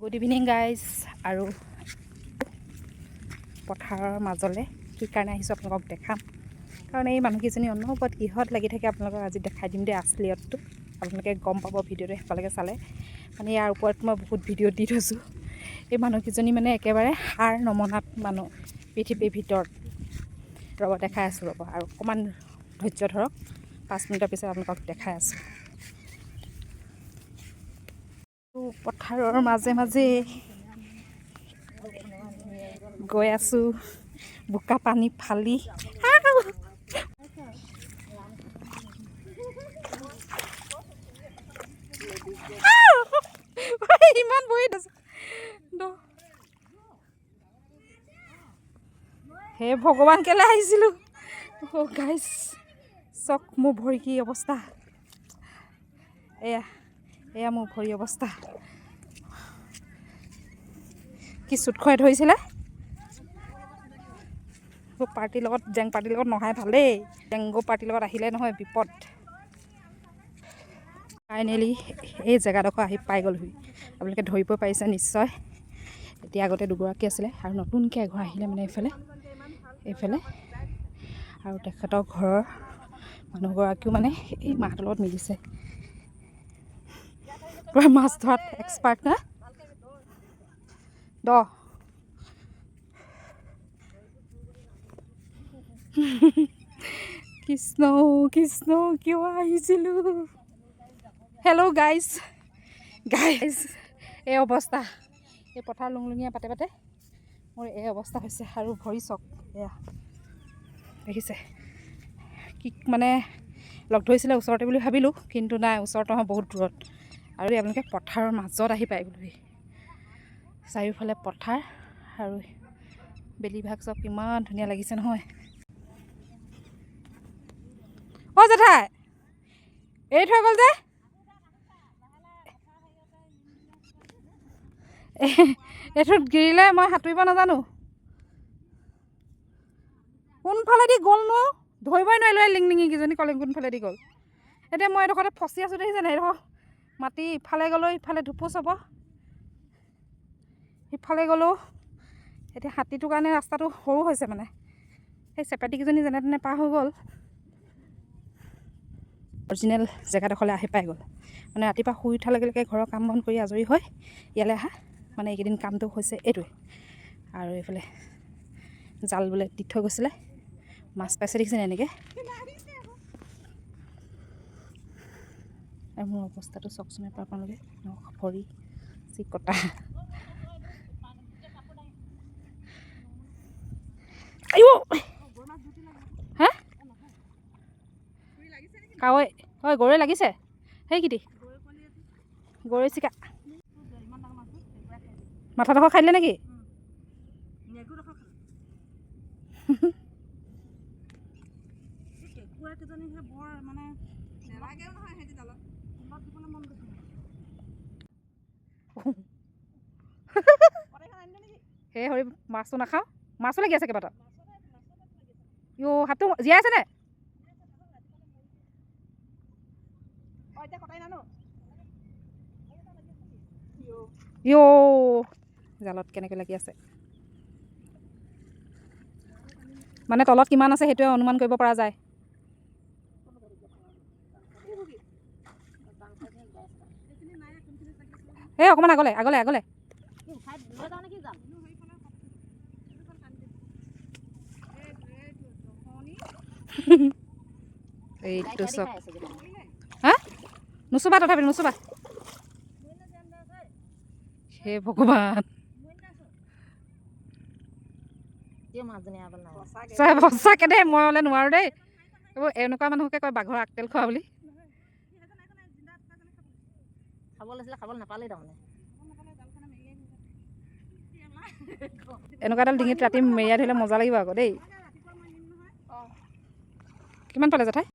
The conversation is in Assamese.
Good evening guys. আৰু পথাৰৰ মাজলৈ কি কাৰণে আহিছোঁ আপোনালোকক দেখাম। কাৰণ এই মানুহকেইজনী অনবৰত কিহত লাগি থাকে, আপোনালোকক আজি দেখাই দিম দেই। আচলিয়তটো আপোনালোকে গম পাব ভিডিঅ'টো শেষলৈকে চালে। মানে ইয়াৰ ওপৰত মই বহুত ভিডিঅ' দি থৈছোঁ। এই মানুহকেইজনী মানে একেবাৰে হাৰ নমনাত মানুহ পৃথিৱীৰ ভিতৰত। ৰ'ব, দেখাই আছোঁ, ৰ'ব আৰু অকণমান ধৈৰ্য ধৰক। 5 মিনিটৰ পিছত আপোনালোকক দেখাই আছোঁ। পথাৰৰ মাজে মাজে গৈ আছোঁ, বোকা পানী ফালি। আউ! আউ! ইমান বহি আছে। হে ভগৱান, কেলৈ আহিছিলোঁ? অ' গাইছ, চাওক মোৰ ভৰি কি অৱস্থা। এয়া এয়া মোৰ ভৰি অৱস্থা। কি চুট খুৱাই ধৰিছিলে। পাৰ্টিৰ লগত, জেং পাৰ্টিৰ লগত নহাই ভাল দেই। জেংগ পাৰ্টিৰ লগত আহিলে নহয় বিপদ। ফাইনেলি এই জেগাডোখৰ আহি পাই গ'লহি। আপোনালোকে ধৰিব পাৰিছে নিশ্চয়। এতিয়া আগতে দুগৰাকী আছিলে আৰু নতুনকৈ এঘৰ আহিলে, মানে এইফালে এইফালে। আৰু তেখেতৰ ঘৰৰ মানুহগৰাকীও মানে এই মাহঁতৰ লগত মিলিছে, পূৰা মাছ ধৰাত এক্সপাৰ্ট না দ। কৃষ্ণ কৃষ্ণ, কিয় আহিছিলোঁ? হেল্ল' গাইজ, গাইজ, এই অৱস্থা। এই পথাৰ লুংলুঙীয়া পাতে পাতে মোৰ এই অৱস্থা হৈছে। আৰু ভৰি চাওক, এয়া দেখিছে কি। মানে লগ ধৰিছিলে ওচৰতে বুলি ভাবিলোঁ, কিন্তু নাই, ওচৰত নহয়, বহুত দূৰত। আৰু আপোনালোকে পথাৰৰ মাজত আহি পাই গ'লোহি। চাৰিওফালে পথাৰ আৰু বেলিভাগ চব ইমান ধুনীয়া লাগিছে নহয়। অ' জেঠাই, এৰি থৈ গ'ল যে। এইটোত গিৰিলে মই সাঁতুৰিব নাজানো। কোনফালেদি গ'লনো ধৰিবই নোৱাৰিলোঁ। এই লিংলিঙীকেইজনী ক'লে কোনফালেদি গ'ল। এতিয়া মই এডোখৰতে ফচি আছোঁ, দেখিছে নাই? এইডোখৰ মাটি ইফালে গ'লেও ইফালে ধুপুচ হ'ব, সিফালে গ'লেও। এতিয়া হাতীটোৰ কাৰণে ৰাস্তাটো সৰু হৈছে। মানে সেই চেপেটিকেইজনী যেনে তেনে পাৰ হৈ গ'ল। অৰিজিনেল জেগাডোখৰলৈ আহি পাই গ'ল। মানে ৰাতিপুৱা শুই উঠাৰ লগে লগে ঘৰৰ কাম বন কৰি আজৰি হৈ ইয়ালৈ আহা, মানে এইকেইদিন কামটো হৈছে এইটোৱে। আৰু এইফালে জাল বোলে দি থৈ গৈছিলে, মাছ পাইছে, দেখিছেনে এনেকৈ। আৰু মোৰ অৱস্থাটো চাওকচোন এবাৰ আপোনালোকে। নখ ভৰি চিকটা। আইঅ, হা, কাৱৈ হয়, গৰৈ লাগিছে। সেইকেইটি গৰৈ চিকা মাথাডোখৰ খাই দিলে নেকি? হে হৰি, মাছটো নাখাওঁ। মাছো লাগি আছে কেইবাটাও। ইঅ', সাপটো জীয়াই আছে নে? ইঅ', জালত কেনেকৈ লাগি আছে। মানে তলত কিমান আছে সেইটোৱে অনুমান কৰিব পৰা যায়। এই অকণমান আগলে আগলে আগলে। এইটো চব হা, নুচুবা, তথাপি নুচুবা। হে ভগৱান, সঁচাকে দেই, মই হ'লে নোৱাৰোঁ দেই। এইবোৰ এনেকুৱা মানুহকে কয় বাঘৰ আগতেল খোৱা বুলি। এনেকুৱা এডাল ডিঙিত ৰাতি মেৰিয়াই ধৰিলে মজা লাগিব আকৌ দেই। কিমান পালে জেঠাই?